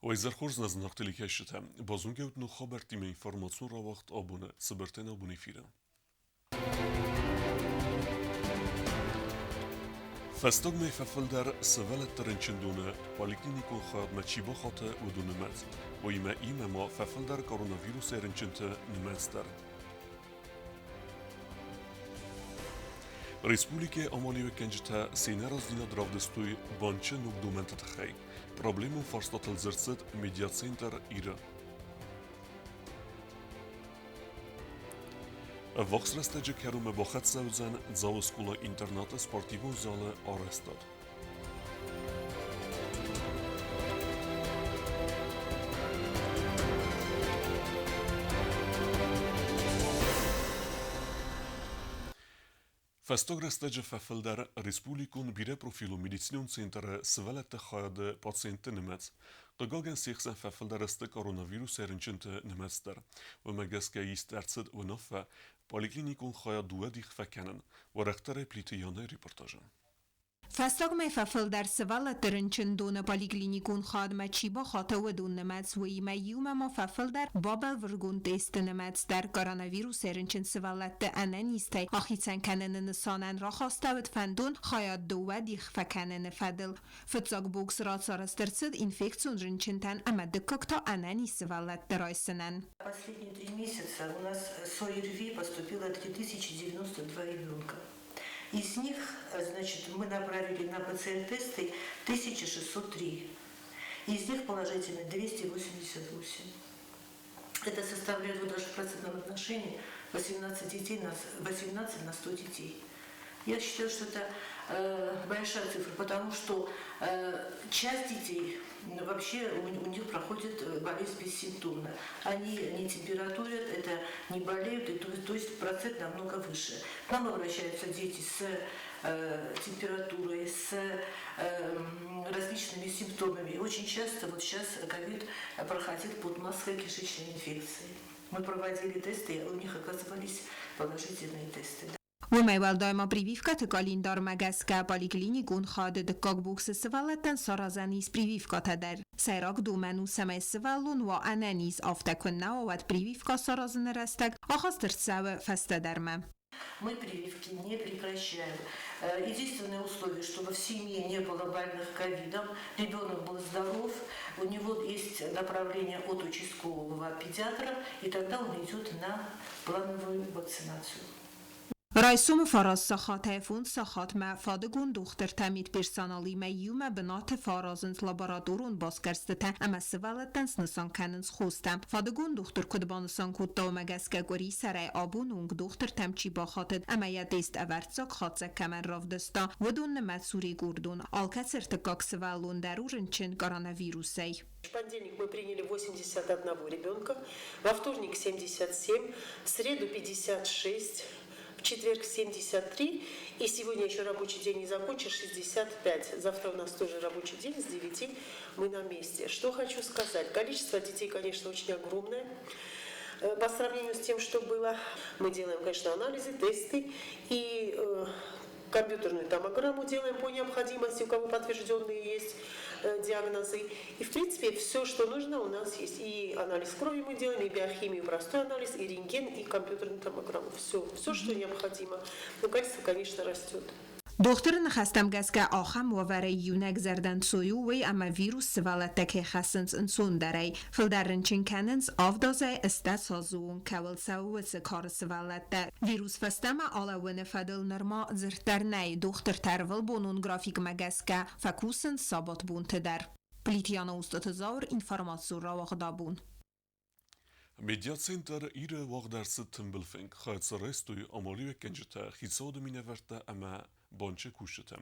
Уӕ хорз нӕ зынаргъ телекӕсджытӕ! Базонгӕ ут ног хабӕрттимӕ информацион рауагъд абоны цыбыртӕн абон эфиры. Фӕстагмӕ фӕфылдӕр сывӕллӕтты рынчындоны поликлиникон хайадмӕ чи бахаты, уыдон нымӕц. Уыимӕ имӕ ма фӕфылдӕр коронавирусӕй рынчынты нымӕц дӕр. Республикӕйы амалиуӕггӕнджытӕ се нӕраздзинад равдыстой банчы ног домӕнты тыххӕй. Проблемон фарстатыл дзырд цыд медиацентр Ир-ы. Ӕввахс рӕстӕджы кӕронмӕ бахӕццӕ уыдзӕн Дзауы скъола-интернаты спортивон залы арӕзтад. Фӕстаг рӕстӕджы фӕфылдӕр республикон бирӕпрофилон медицинон центры сывӕллӕтты хайады пациентты нымӕц. Хъыгагӕн, се хсӕн фӕфылдӕр сты коронавирусӕй рынчынты нымӕц дӕр. Уымӕ гӕсгӕ ист ӕрцыд уынаффӕ поликлиникон хайад дыууӕ дих фӕкӕнын, уӕрӕхдӕрӕй Плиты Янӕйы репортажы. Фӕстагмӕ фӕфылдӕр сывӕллӕтты рынчындоны поликлиникон хайадмӕ чи бахаты, уыдон нымӕц, уыимӕ иумӕ ма фӕфылдӕр бабӕлвырдгонд тестты нымӕц дӕр. Коронавирусӕй рынчын сывӕллӕтты ӕнӕнизтӕй ахицӕн кӕныны нысанӕн рахастӕуыд фӕндон хайад дыууӕ дих фӕкӕныны фӕдыл. Фыццаг бокс рацарӕзт ӕрцыд инфекцион рынчынтӕн ӕмӕ дыккаг та ӕнӕниз сывӕллӕтты райсынӕн. Последние 3 месяца у нас с ОРВИ поступило 3092 ребенка. Из них, значит, мы направили на ПЦР-тесты 1603. Из них положительно 288. Это составляет вот даже в процентном отношении 18 детей на, 18 на 100 детей. Я считаю, что это большая цифра, потому что часть детей вообще у них проходит болезнь бессимптомно. Они не температурят, это не болеют, и то есть процент намного выше. К нам обращаются дети с температурой, с различными симптомами. Очень часто вот сейчас ковид проходил под маской кишечной инфекции. Мы проводили тесты, у них оказывались положительные тесты. Уымӕй уӕлдай ма прививкӕты къӕлиндармӕ гӕсгӕ поликлиникон хайады дыккаг боксы сывӕллӕттӕн саразӕн ис прививкӕтӕ дӕр. Сӕйраг домӕн у, цӕмӕй сывӕллон уа ӕнӕниз, афтӕ куыннӕ уа, уӕд прививкӕ саразыны рӕстӕг ахаст ӕрцӕуы фӕстӕдӕрмӕ. Мы прививки не прекращаем. Единственное условие, чтобы в семье не было больных ковидом, ребенок был здоров, у него есть направление от участкового педиатра, и тогда он идет на плановую вакцинацию. Райсомы 9 сахатӕй 5 сахатмӕ фадыгон дохтыртӕ медперсоналимӕ иумӕ бынаты фӕаразынц лабораторон басгӕрстытӕ ӕмӕ сывӕллӕттӕн снысан кӕнынц хостӕ. Фадыгон дохтыр куыд банысан кодта, уымӕ гӕсгӕ къуырисӕрӕй абоны онг дохтыртӕм чи бахатыд ӕмӕ йӕ тест ӕвӕрццаг хатдзӕг кӕмӕн равдыста, уыдон нымӕц у рекордон. Алкӕцы ӕртыккаг сывӕллон дӕр у рынчын коронавирусӕй. В понедельник мы приняли 81 ребенка, во вторник 77, в среду 56, в четверг 73, и сегодня еще рабочий день не закончен, 65. Завтра у нас тоже рабочий день, с 9 мы на месте. Что хочу сказать. Количество детей, конечно, очень огромное. По сравнению с тем, что было, мы делаем, конечно, анализы, тесты и компьютерную томограмму делаем по необходимости, у кого подтвержденные есть диагнозы. И, в принципе, все, что нужно, у нас есть. И анализ крови мы делаем, и биохимию, простой анализ, и рентген, и компьютерную томограмму. Все, все, что необходимо. Но качество, конечно, растет. Дохтыры ныхӕстӕм гӕсгӕ ахӕм уавӕрӕй иунӕг зӕрдӕнцой у уый, ӕмӕ вирус сывӕллӕттӕ кӕй хӕссынц ӕнцондӕрӕй. Фылдӕр рынчын кӕнынц 7 азӕй 18 азы онг кӕуыл цӕуы, уыцы кары сывӕллӕттӕ. Вирус фӕстӕмӕ алӕууыны фӕдыл нырма дзырд дӕр нӕй. Дохтыртӕ ӕрвылбонон графикмӕ гӕсгӕ фӕкусынц сабатбонты дӕр. Плиты Яна, Устаты Зауыр, информацион рауагъд абон. Медиацентр Ир-ы уагъд ӕрцыд тымбыл фынг. Хӕццӕ райстой амалиуӕггӕнджытӕ, хицауады минӕвӕрттӕ ӕмӕ банчы кусджытӕ.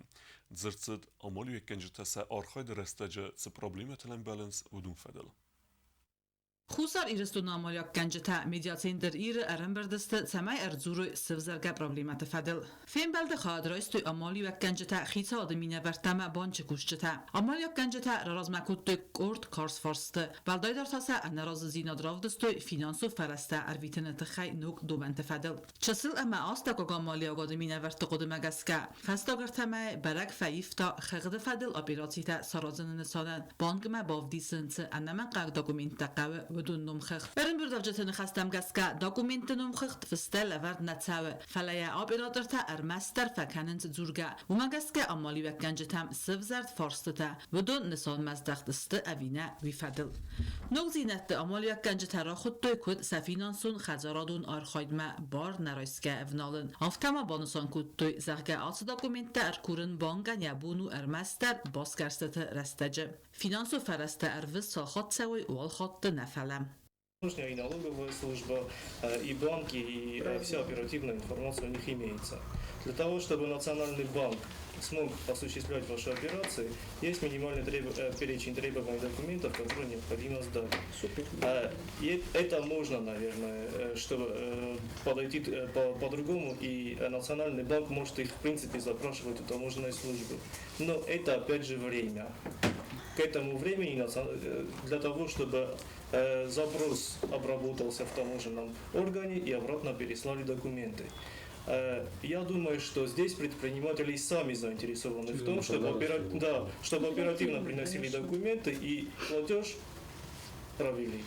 Дзырд цыд, амалиуӕггӕнджытӕ сӕ архайды рӕстӕджы цы проблемӕтыл ӕмбӕлынц, уыдон фӕдыл. Хуссар Ирыстоны амалиуӕггӕнджытӕ медиацентр Ир-ы ӕрӕмбырд сты, цӕмӕй ӕрдзурой сывзаргӕ проблемӕты фӕдыл. Фембӕлды хайад райстой амалиуӕггӕнджытӕ, хицауады минӕвӕрттӕ ӕмӕ банчы кусджытӕ. Амалиуӕггӕнджытӕ раразмӕ кодтой къорд карз фарсты, уӕлдайдӕр та сӕ ӕнӕразыдзинад равдыстой финансон фӕрӕзтӕ ӕрвитыны тыххӕй ног домӕнты фӕдыл. Чысыл ӕмӕ астӕуккаг амалиуӕгады минӕвӕртты хъуыдымӕ гӕсгӕ, фӕстаг ӕртӕмӕй бӕрӕг фӕивта хыгъды фӕдыл операцитӕ саразыны нысанӕн банкмӕ бавдисын цы ӕнӕмӕнгхъӕуӕг документтӕ хъӕуы, уыдон номхыгъд. Ӕрӕмбырдуӕвджыты ныхӕстӕм гӕсгӕ, документты номхыгъд фыстӕ лӕвӕрд нӕ цӕуы, фӕлӕ йӕ оператортӕ ӕрмӕстдӕр фӕкӕнынц дзургӕ. Уымӕ гӕсгӕ амалиуӕггӕнджытӕм сывзӕрд фарстытӕ, уыдон нысанмӕздӕхт сты ӕви нӕ, уый фӕдыл. Ногдзинӕдты амалиуӕггӕнджытӕ рахуыдтой куыд сӕ финансон хӕдзарадон архайдмӕ бар нӕ райсгӕ ӕвналын, афтӕ ма банысан кодтой, зӕгъгӕ, ацы документтӕ ӕркурын бангӕн йӕ бон у ӕрмӕстдӕр басгӕрстыты рӕстӕджы. Финансон фӕрӕзтӕ ӕрвыст цал хатт цӕуой, уал хатты нӕ фӕлӕ. И налоговая служба, и банки, и вся оперативная информация у них имеется. Для того, чтобы Национальный банк смог осуществлять ваши операции, есть минимальный перечень требований документов, которые необходимо сдать. Супер. И это можно, наверное, чтобы подойти по-другому, и Национальный банк может их, в принципе, запрашивать у таможенной службы. Но это, опять же, время. К этому времени для того, чтобы запрос обработался в таможенном органе и обратно переслали документы. Я думаю, что здесь предприниматели сами заинтересованы в том, чтобы оперативно приносили документы и платеж провели.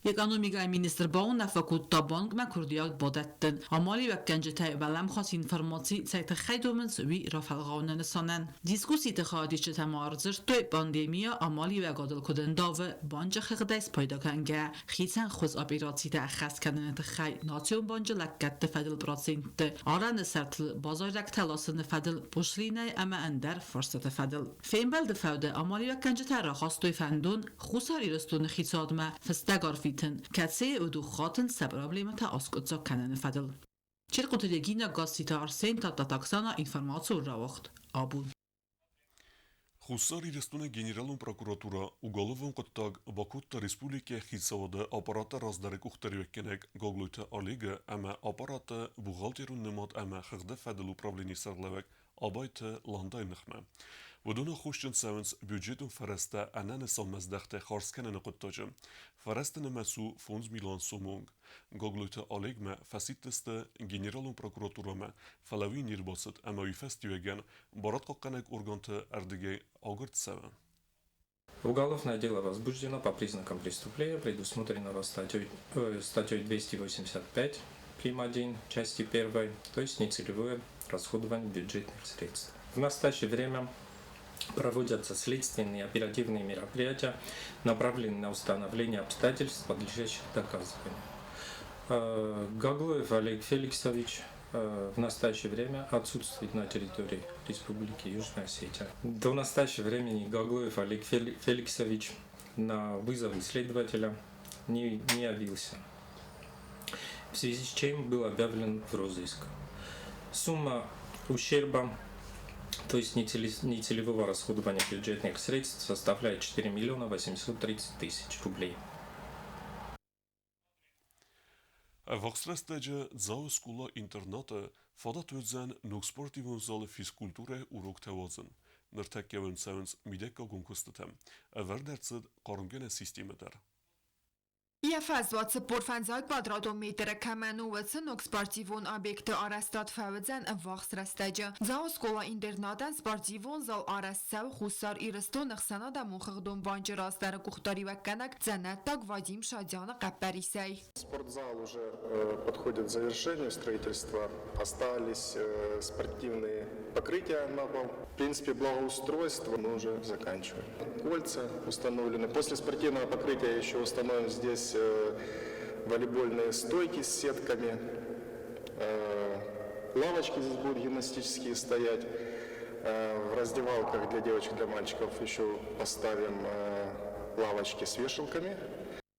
Экономикӕйы министр бауынаффӕ кодта банкмӕ куырдиат бадӕттын, амалиуӕггӕнджытӕй уӕлӕмхас информаци цӕй тыххӕй домынц, уый рафӕлгъауыны нысанӕн. Дискусситы хайадисджытӕ ма ӕрдзырдтой, пандемия амалиуӕгадыл куыд ӕндавы, банчы хыгъдӕй спайда кӕнгӕ, хицӕн хуыз операцитӕ ӕххӕст кӕныны тыххӕй Национ банчы лӕггӕдты фӕдыл процентты арӕны сӕртыл базайрӕгтӕ ласыны фӕдыл пошлинӕйы ӕмӕ ӕндӕр фарстаты фӕдыл. Фембӕлды фӕуды амалиуӕггӕнджытӕ рахастой фӕндон Хуссар Ирыстоны хицауадмӕ фыстӕг арвитын, кӕцыйы уыд хатын сӕ проблемӕтӕ аскъуыддзаг кӕныны фӕдыл. Черкъуты Регина, Гасситы Арсен, Тадтаты Оксана, информацион рауагъд абон. Хуссар Ирыстоны Генералон прокуратура уголовон хъуыддаг бакодта республикӕйы хицауады аппараты раздӕры къухдариуӕггӕнӕг Гаглойты Олегы ӕмӕ аппараты бухгалтерон нымад ӕмӕ хыгъды фӕдыл управленийы сӕргълӕууӕг Абайты Ландайы ныхмӕ. Уыдон аххосджын цӕуынц бюджетон фӕрӕзтӕ ӕнӕнысанмӕздӕхтӕй хардз кӕныны хъуыддаджы. Фӕрӕзты нымӕц у 5 милуан сомы онг. Гаглойты Олегмӕ фӕсидтысты Генералон прокуратурӕмӕ, фӕлӕ уый не рбацыд ӕмӕ уый фӕстиуӕгӕн барадхъахъхъӕнӕг органты ӕрдыгӕй агуырд цӕуы. Уголовное дело возбуждено по признакам преступления, предусмотренного статьей 285 прим. 1 части 1, то есть нецелевое расходование бюджетных средств. В настоящее время проводятся следственные и оперативные мероприятия, направленные на установление обстоятельств, подлежащих доказыванию. Гаглоев Олег Феликсович в настоящее время отсутствует на территории Республики Южная Осетия. До настоящего времени Гаглоев Олег Феликсович на вызов следователя не явился, в связи с чем был объявлен в розыск. Сумма ущерба, то есть нецелевого расходования бюджетных средств, составляет 4 миллиона 830 тысяч рублей. Ӕввахс рӕстӕджы Дзауы скъола-интернаты фадат уыдзӕн ног спортивон залы физкультурӕйы уроктӕ уадзын. Ныртӕккӕ уым цӕуынц мидӕггагон куыстытӕ. Ӕвӕрд ӕрцыд хъармгӕнӕн системӕ дӕр. Йӕ фӕзуат 45 квадратон метры кӕмӕн у, уыцы ног спортивон объекты арӕзтад фӕуыдзӕн ӕввахс рӕстӕджы. Дзауы скъола-интернатӕн спортивон зал арӕзт цӕуы Хуссар Ирыстоны ӕхсӕнадӕмон хыгъдон банчы раздӕры къухдариуӕггӕнӕг дзӕнӕттаг Вадим Шадяны хъӕппӕрисӕй. Спортзал уже подходит к завершению строительства. Остались спортивные покрытия на пол. В принципе, благоустройство мы уже заканчиваем. Кольца установлены. После спортивного покрытия еще установим здесь волейбольные стойки с сетками. Лавочки здесь будут гимнастические стоять. В раздевалках для девочек, для мальчиков еще поставим лавочки с вешалками.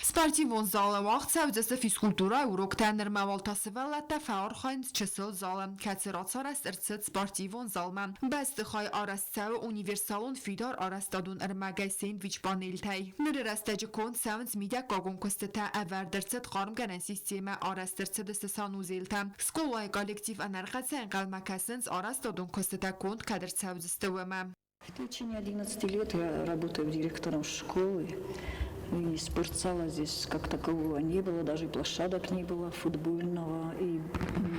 Спортивон залы уагъд цӕудзысты физкультурӕйы уроктӕ, нырма уал та сывӕллӕттӕ фӕархайынц чысыл залы, кӕцы рацарӕзт ӕрцыд спортивон залмӕ. Бӕстыхай арӕзт цӕуы универсалон фидар арӕзтадон ӕрмӕгӕй сэндвич-панельтӕй. Ныры рӕстӕджы конд цӕуынц мидӕггагон куыстытӕ, ӕвӕрд ӕрцыд хъармгӕнӕн системӕ, арӕзт ӕрцыдысты санузелтӕ. Скъолайы коллектив ӕнӕрхъӕцӕй ӕнхъӕлмӕ кӕсынц, арӕзтадон куыстытӕ конд кӕд ӕрцӕудзысты, уымӕ. В течение 11 лет я работаю директором школы. И спортзала здесь как такового не было, даже площадок не было футбольного и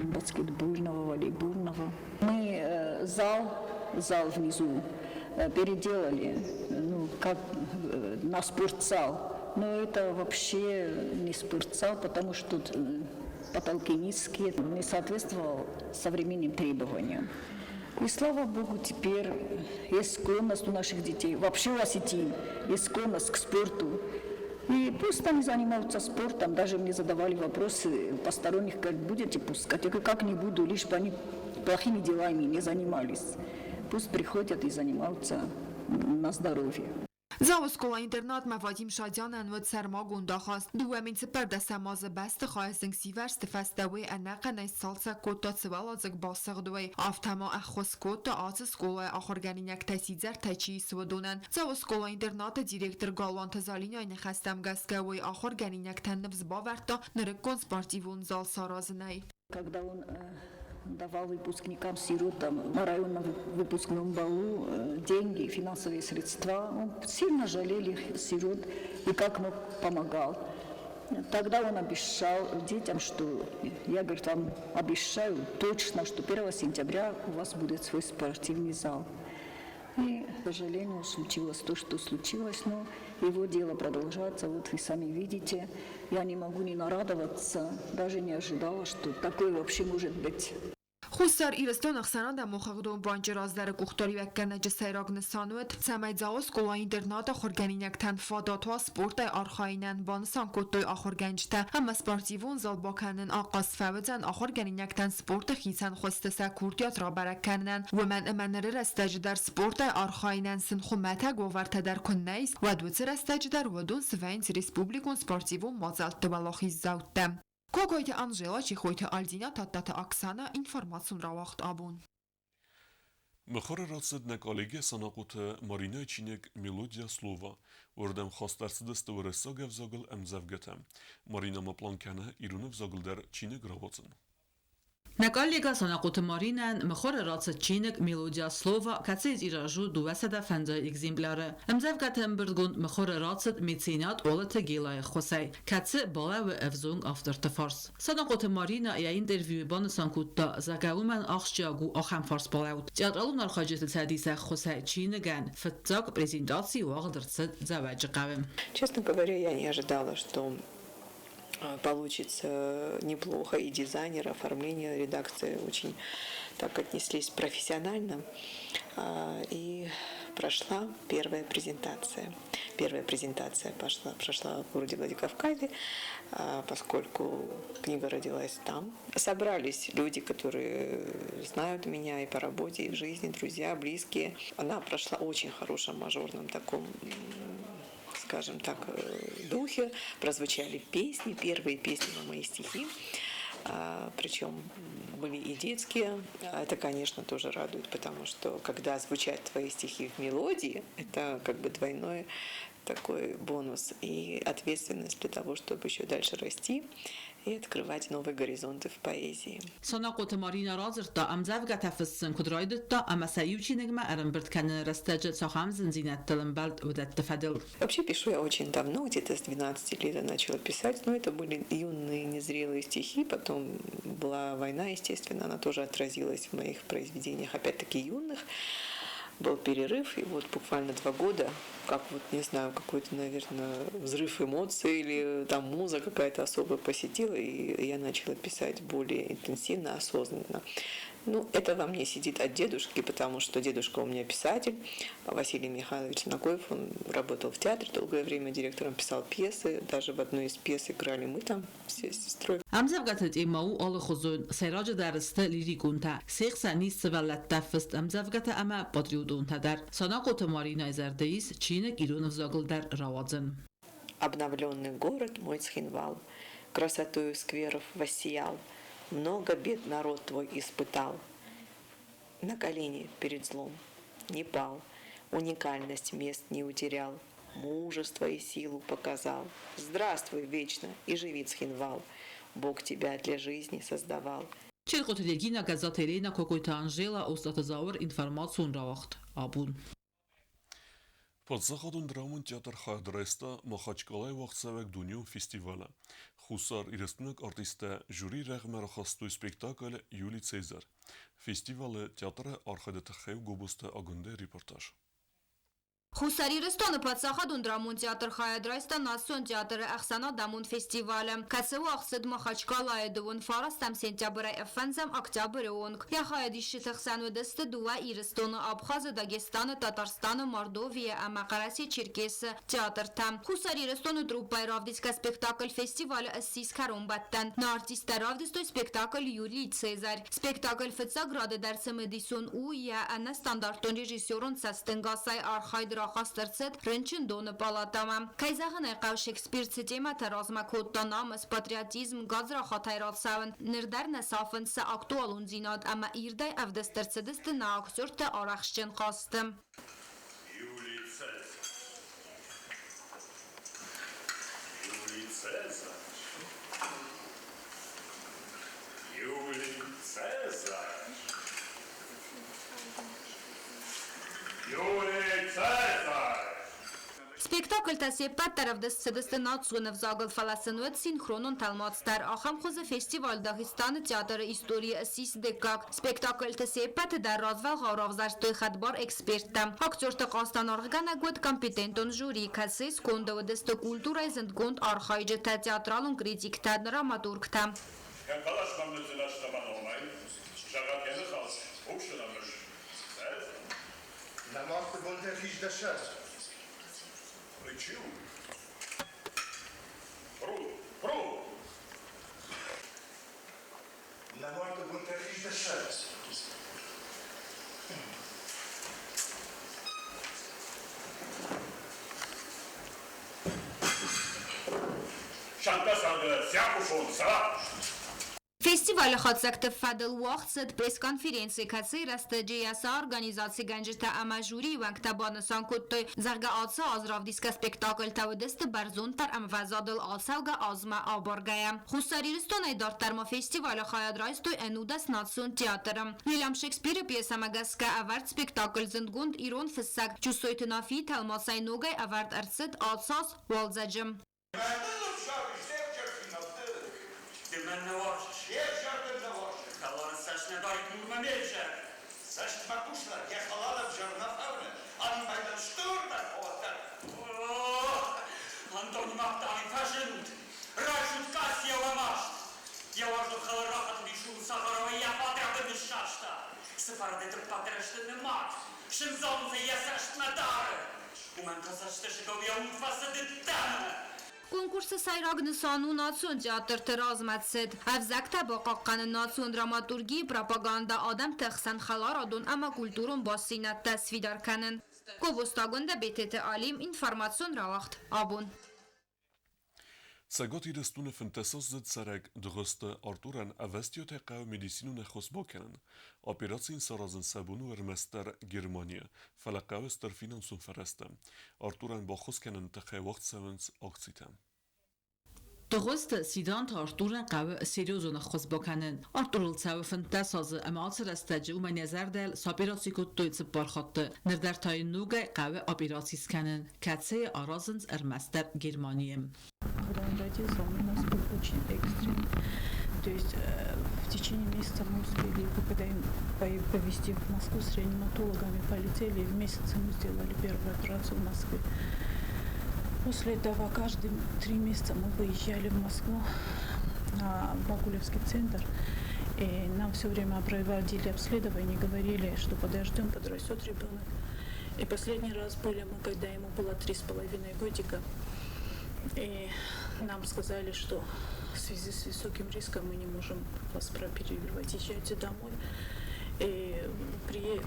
баскетбольного, волейбольного. Мы зал, зал внизу переделали, ну, как на спортзал. Но это вообще не спортзал, потому что потолки низкие, не соответствовал современным требованиям. И слава богу, теперь есть склонность у наших детей, вообще у осетин, есть склонность к спорту. И пусть они занимаются спортом. Даже мне задавали вопросы посторонних, как будете пускать. Я говорю, как не буду, лишь бы они плохими делами не занимались. Пусть приходят и занимаются на здоровье. Дзауы скъола-интернатмӕ Вадим Шадянӕн уыд сӕрмагонд ахаст. 24 азы бӕстыхайы зынгсивӕрзты фӕстӕ уый ӕнӕхъӕнӕй сцалцӕг кодта цыуӕладзыг басыгъдуӕй. Афтӕ ма ӕххуыс кодта ацы скъолайы ахуыргӕнинӕгтӕ сидзӕртӕ чи ис, уыдонӕн. Дзауы скъола-интернаты директор Галуанты Залинайы ныхӕстӕм гӕсгӕ уый ахуыргӕнинӕгтӕн ныфс бавӕрдта нырыккон спортивон зал саразынӕй. Когда он давал выпускникам, сиротам на районном выпускном балу деньги, финансовые средства, он сильно жалел их, сирот, и как мог, помогал. Тогда он обещал детям, что я, говорит, вам обещаю точно, что 1 сентября у вас будет свой спортивный зал. И, к сожалению, случилось то, что случилось, но его дело продолжается, вот вы сами видите. Я не могу не нарадоваться, даже не ожидала, что такое вообще может быть. Хуссар Ирыстоны ӕхсӕнадӕмон хыгъдон банчы раздӕры къухдариуӕггӕнӕджы сӕйраг нысан уыд, цӕмӕй Дзауы скъола-интернаты ахуыргӕнинӕгтӕн фадат уа спортӕй архайынӕн, банысан кодтой ахуыргӕнджытӕ ӕмӕ спортивон зал бакӕнын ахъаз фӕуыдзӕн ахуыргӕнинӕгтӕн спорты хицӕн хуызты сӕ курдиат рабӕрӕг кӕнынӕн, уымӕн ӕмӕ ныры рӕстӕджы дӕр спортӕй архайынӕн сын хуымӕтӕг уавӕртӕ дӕр куыннӕ ис, уӕд уыцы рӕстӕджы дӕр уыдон свӕййынц республикон спортивон мадзӕлтты уӕлахиздзӕуттӕ. Кокойты Анжела, Чехойты Альдина, Тадтаты Оксана, информацион рауагъд «Абон». Мыхуыры рацыд нӕ коллегӕ Санахъоты Маринӕйы чиныг «Мелодия слова». Уырдӕм хаст ӕрцыдысты уырыссаг ӕвзагыл ӕмдзӕвгӕтӕ. Маринӕ ма план кӕны ирон ӕвзагыл дӕр чиныг рауадзын. Нӕ коллегӕ Санахъоты Маринӕн мыхуыры рацыд чиныг «Мелодия слова», кӕцыйы тираж у 250 экземпляры. Ӕмдзӕвгӕты ӕмбырдгонд мыхуыры рацыд меценат Олаты Гелайы ӕххуысӕй, кӕцы балӕууы ӕвзонг авторты фарс. Санахъоты Маринӕ йӕ интервьюйы банысан кодта, зӕгъгӕ, уымӕн ахсджиаг у ахӕм фарсбалӕуд. Театралон архайджыты цӕдисы ӕххуысӕй чиныгӕн фыццаг презентаци уагъд ӕрцыд Дзӕуӕджыхъӕуы. Честно говоря, я не ожидала, что получится неплохо. И дизайнер, оформление, редакция очень так отнеслись профессионально. И прошла первая презентация. Первая презентация прошла в городе Владикавказе, поскольку книга родилась там. Собрались люди, которые знают меня и по работе, и в жизни, друзья, близкие. Она прошла очень хорошем мажорном таком, скажем так, духе. Прозвучали песни, первые песни на мои стихи. Причем были и детские. Это, конечно, тоже радует, потому что когда звучат твои стихи в мелодии, это как бы двойной такой бонус и ответственность для того, чтобы еще дальше расти и открывать новые горизонты в поэзии. Санахъоты Маринӕ радзырдта, ӕмдзӕвгӕтӕ фыссын куыд райдыдта ӕмӕ сӕ иу чиныгмӕ ӕрӕмбырд кӕныны рӕстӕджы цахӕм зындзинӕдтыл ӕмбӕлд, уыдӕтты фӕдыл. Вообще пишу я очень давно, где-то с 12 лет я начала писать, но это были юные, незрелые стихи, потом была война, естественно, она тоже отразилась в моих произведениях, опять-таки юных. Был перерыв, и вот буквально 2 года, как вот, не знаю, какой-то, наверное, взрыв эмоций или там муза какая-то особая посетила, и я начала писать более интенсивно, осознанно. Ну, это во мне сидит от дедушки, потому что дедушка у меня писатель, Василий Михайлович Нагоев, он работал в театре долгое время, директором, писал пьесы, даже в одной из пьес играли мы там все с сестрой. Ӕмдзӕвгӕты темӕ у алыхуызон, сӕйраджыдӕр сты лириконтӕ. Се хсӕн ис сывӕллӕттӕ фыст ӕмдзӕвгӕтӕ ӕмӕ патриотонтӕ дӕр. Санахъоты Маринӕйы зӕрды ис чиныг ирон ӕвзагыл дӕр рауадзын. Обновленный город мой Цхинвал, Красотою скверов воссиял, Много бед народ твой испытал. На колени перед злом не пал, Уникальность мест не утерял, Мужество и силу показал. Здравствуй вечно и живи, Цхинвал, Бог тебя для жизни создавал. Челхъоты Регина, Гӕззаты Еленӕ, Кокойты Анжела, Остъаты Зауыр, информацион рауагъд Абон. Паддзахадон драмон театр хайад райста Махачкалайы уагъдцӕуӕг дунеон фестивалы. Хуссар Ирыстойнаг артисттӕ жюри рӕгъмӕ рахастой спектакль Юлий Цезарь. Фестивалы театры архайды тыххӕй у Гобозты Агуындӕйы репортаж. Хуссар Ирыстоны паддзахадон драмон театр хайад райста национ театры ӕхсӕнадӕмон фестивалы, кӕцы уагъд цыд Махачкалайы дыууын фарӕстӕм сентябрӕй ӕфӕндзӕм октябры онг. Йӕ хайадисджыты хсӕн уыдысты дыууӕ Ирыстоны, Абхазы, Дагестаны, Татарстаны, Мордовийы ӕмӕ Хъӕрӕсе-Черкесы театртӕ. Хуссар Ирыстоны труппӕйы равдисгӕ спектакль фестивалы ссис кӕронбӕттӕн. Нӕ артисттӕ равдыстой спектакль Юлий Цезарь. Спектакль фыццаг рады дӕр цымыдисон у йӕ ӕнӕстандартон режиссерон цӕстӕнгасӕй архайд рахаст ӕрцыд рынчындоны палатӕмӕ. Кӕй зӕгъын ӕй хъӕуы, Шекспир цы темӕтӕ размӕ кодта намыс, патриотизм, гадзрахатӕй рацӕуын, ныр дӕр нӕ сафынц сӕ актуалондзинад ӕмӕ ирдӕй ӕвдыст ӕрцыдысты нӕ актерты арӕхстджын хъазты. Юлий Цезарь. Юлий Цезарь. Юлий Цезарь. Юлий Цезарь! Спектакльтӕ се ппӕт дӕр ӕвдыст цыдысты национ ӕвзагыл, фӕлӕ сын уыд синхронон тӕлмац дӕр. Ахӕм хуызы фестиваль Дагъистаны театры историйы ссис дыккаг. Спектакльты се ппӕты дӕр развӕлгъау равзӕрстой хӕдбар эксперттӕ. Актерты хъазтӕн аргъгӕнӕг уыд компетентон жюри, кӕцыйы сконды уыдысты культурӕйы зындгонд архайджытӕ, театралон критиктӕ, драматургтӕ. Йӕ хъӕлӕсмӕ ныдздзынӕзта мӕ номӕй, зӕгъӕд йӕ ныхас, хъусын ӕм ӕз. Ӕз? Нӕ мӕрдты бонтӕ хиз дӕ сӕр. Чи у? Пруд, пруд! Нӕ мӕрдты бонтӕ хиз дӕ сӕр. Шанта сады сӕхъусон, сӕ! Фестивалы хатдзӕгты фӕдыл уагъд цыд пресс-конференци, кӕцыйы рӕстӕджы йӕ сӕ организацигӕнджытӕ ӕмӕ жюрийы уӕнгтӕ банысан кодтой, зӕгъгӕ, ацы аз равдисгӕ спектакльтӕ уыдысты бӕрзонддӕр ӕмвӕзадыл ацӕугӕ азмӕ абаргӕйӕ. Хуссар Ирыстонӕй дарддӕр ма фестивалы хайад райстой ӕнудӕс национ театры. Уильям Шекспиры пьесӕмӕ гӕсгӕ ӕвӕрд спектакль зындгонд ирон фыссӕг Джусойты Нафийы тӕлмацӕй ногӕй ӕвӕрд ӕрцыд ацы аз уалдзӕджы. Ды мӕн нӕ уарзыс. Йе взӕр нӕ уарзы. Хӕлары цӕст нӕ дарид мурмӕ ме взӕр. Цӕстмӕ хъус лӕг йӕ хӕлар ӕвзӕр нӕ фӕуыны, ӕмӕ стырдӕр фӕуӕддӕр. Антони Махтани фӕзынд. Райсут Кассия уӕ маст. Йӕ уарзон хӕлар рахатыдис у цагъарауӕй йӕ фатеры ныссаста. Цы фӕрдыты ппӕтрӕсты нымад, сындзонты йӕ цӕстмӕ дары. Уымӕн та цӕстысыгау йӕ уд фӕцыдыдтӕмы. Конкурсы сӕйраг нысан у национ театрты размӕцыд, ӕвзӕгтӕ бахъахъхъӕнын, национ драматургийы пропагандӕ, адӕмты хсӕн хӕларадон ӕмӕ культурон бастдзинӕдтӕ сфидар кӕнын. Ковостагондӕ Бететы Алим, информацион рауагъд Абон. Цӕгат Ирыстоны фынддӕсаздзыд цӕрӕг Дыгъуызты Артурӕн ӕвӕстиатӕй хъӕуы медицинон ӕххуыс бакӕнын. Операци йын саразын сӕ бон у ӕрмӕстдӕр Германийы, фӕлӕ хъӕуы стыр финансон фӕрӕзтӕ. Артурӕн баххуыс кӕныны тыххӕй уагъд цӕуынц акцитӕ. Дыгъуызты Сиданты Артурӕн хъӕуы серьезон ӕххуыс бакӕнын. Артурыл цӕуы 15 азы ӕмӕ ацы рӕстӕджы уымӕн йӕ зӕрдӕйыл сопераци кодтой цыппар хатты. Ныр дӕр та йын ногӕй хъӕуы операци скӕнын, кӕцыйы аразынц ӕрмӕстдӕр Германийы. Когда он родился, он у нас был очень экстренный. То есть в течение месяца мы успели его, когда им повезти в Москву с реаниматологами, полетели, и в месяц ему сделали первую операцию в Москве. После этого каждые 3 месяца мы выезжали в Москву на Бакулевский центр. И нам все время проводили обследование, говорили, что подождем, подрастет ребенок. И последний раз были мы, когда ему было 3,5 годика. И нам сказали, что в связи с высоким риском мы не можем вас прооперировать. Езжайте домой. И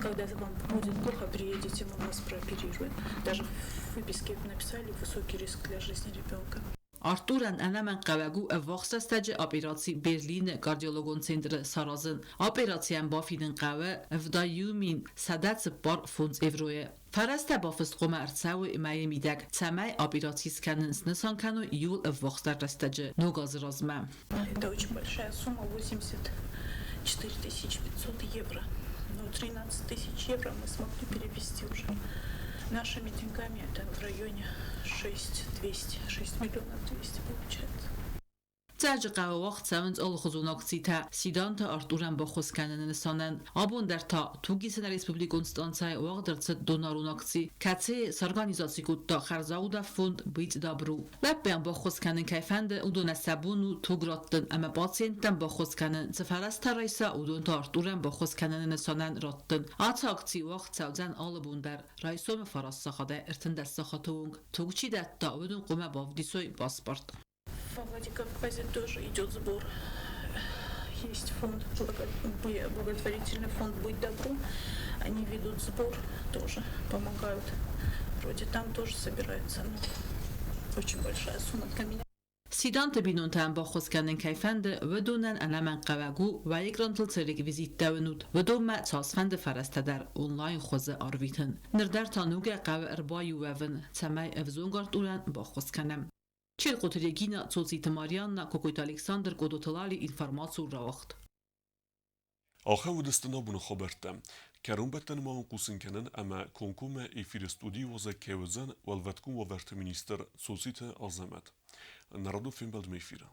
когда вам будет плохо, приедете, мы вас прооперируем. Даже в выписке написали высокий риск для жизни ребенка. Артурӕн ӕнӕмӕнгхъӕуӕг у ӕввахс рӕстӕджы операци Берлины кардиологон центры саразын. Операцийӕн бафидын хъӕуы 71 145 евройы. Фӕрӕзтӕ бафыст хъуамӕ ӕрцӕуой мӕйы мидӕг, цӕмӕй операци скӕнын снысан кӕной иууыл ӕввахсдӕр рӕстӕджы, ног азы размӕ. Это очень большая сумма, 84 500 евро. Но 13 тысяч евро мы смогли перевести уже. Нашими деньгами это в районе 6 200, 6 миллионов 200 получается. Дзӕуджыхъӕуы уагъд цӕуынц алыхуызон акцитӕ Сиданты Артурӕн баххуыс кӕныны нысанӕн. Абон дӕр та тугисӕн республикон станцӕйы уагъд ӕрцыд донорон акци, кӕцыйы сорганизаци кодта хӕрзаудӕн фонд «Быть добру». Лӕппуйӕн баххуыс кӕнын кӕй фӕнды, уыдонӕн сӕ бон у туг раттын ӕмӕ пациенттӕн баххуыс кӕнын, цы фӕрӕзтӕ райса, уыдон та Артурӕн баххуыс кӕныны нысанӕн раттын. Ацы акци уагъд цӕудзӕн алы бон дӕр райсомы 9 сахатӕй 13 сахаты онг. Туг чи дӕтта, уыдон хъуамӕ бавдисой паспорт. Во Владикавказе тоже идет сбор. Есть фонд, благотворительный фонд «Быть добру». Они ведут сбор тоже, помогают. Вроде там тоже собирается, но очень большая сумма для меня. Сиданты бинонтӕн баххуыс кӕнын кӕй фӕнды, уыдонӕн ӕнӕмӕнгхъӕуӕг у уӕ экрантыл цы реквизиттӕ уынут, уыдонмӕ цасфӕнды фӕрӕзтӕ дӕр онлайн хуызы арвитын. Ныр дӕр та ногӕй хъӕуы ӕрбаиу уӕвын, цӕмӕй ӕвзонг Артурӕн баххуыс кӕнӕм. Челкъоты Регина, Цоциты Марианна, Кокойты Александр, Къодоты Лали, информацион рауагъд. Ахӕм уыдысты нӕ абоны хабӕрттӕ. Кӕронбӕттӕны ма уын хъусын кӕнын, ӕмӕ комкоммӕ эфиры студийы уазӕг кӕй уыдзӕн Уӕлвӕткон уавӕрты министр Цоциты Азӕмӕт. Нӕ радон фембӕлдмӕ эфиры.